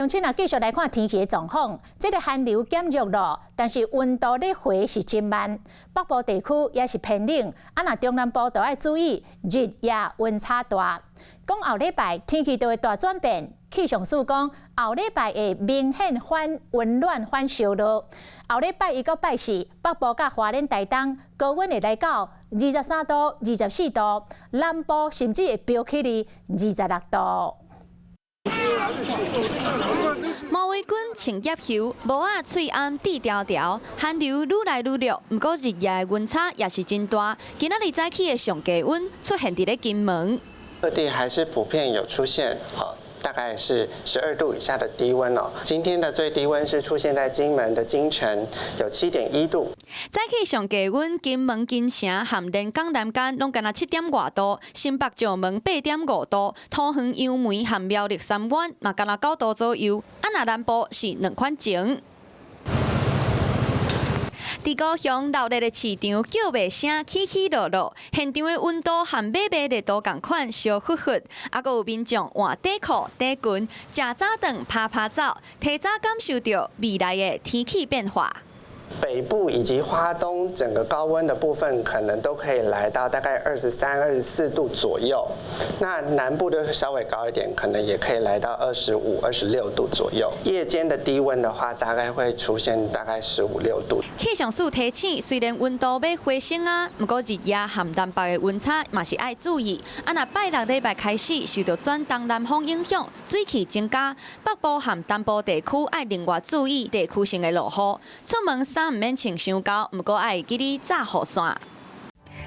請啊，繼續來看天氣的狀況。這个寒流減弱囉，但是溫度咧回是真慢。北部地區也是偏冷，啊，若中南部就愛注意日夜溫差大。講後禮拜天氣就會大轉變，氣象署講後禮拜會明顯反溫暖反燒熱。後禮拜一到拜四，北部佮花蓮台東高溫會來到23度、24度，南部甚至會飆起去26度。毛圍巾穿葉袖，帽仔喙罨戴牢牢，寒流愈來愈弱，毋過日夜的溫差也是真大。今仔日早起的上低溫出現佇咧金門。各地還是普遍有出現，大概是12度以下的低溫哦。今天的最低溫是出現在金門的金城，有7.1度。早起上低溫，金門金城和連江南間攏干焦七點外度，新北石門8.5度，桃園楊梅和苗栗三灣嘛干焦9度左右。啊，若南部是兩款情。佇高雄鬧熱的市場叫賣聲起起落落，現場的溫度和買賣熱度仝款燒煜煜，猶閣有民眾換短褲短裙，食早頓趴趴走，提早感受著未來的天氣變化。北部以及花東整個高溫的部分，可能都可以來到大概23、24度左右。那南部就稍微高一點，可能也可以來到25、26度左右。夜間的低溫的話，大概會出現大概十五六度。氣象署提醒，雖然溫度欲回升啊，毋過日夜和南北的溫差嘛是愛注意。啊，若拜六禮拜開始受著轉東南風影響，水汽增加，北部和東部地區愛另外注意地區性的落雨。出門衫毋免穿傷厚，毋過愛會記得紮雨傘。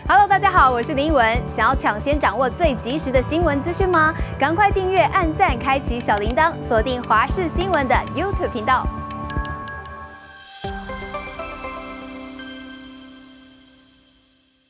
Hello，大家好，我是林文。想要搶先掌握最及時的新聞資訊嗎？趕快訂閱、按讚、開啟小鈴鐺，鎖定華視新聞的 YouTube 頻道。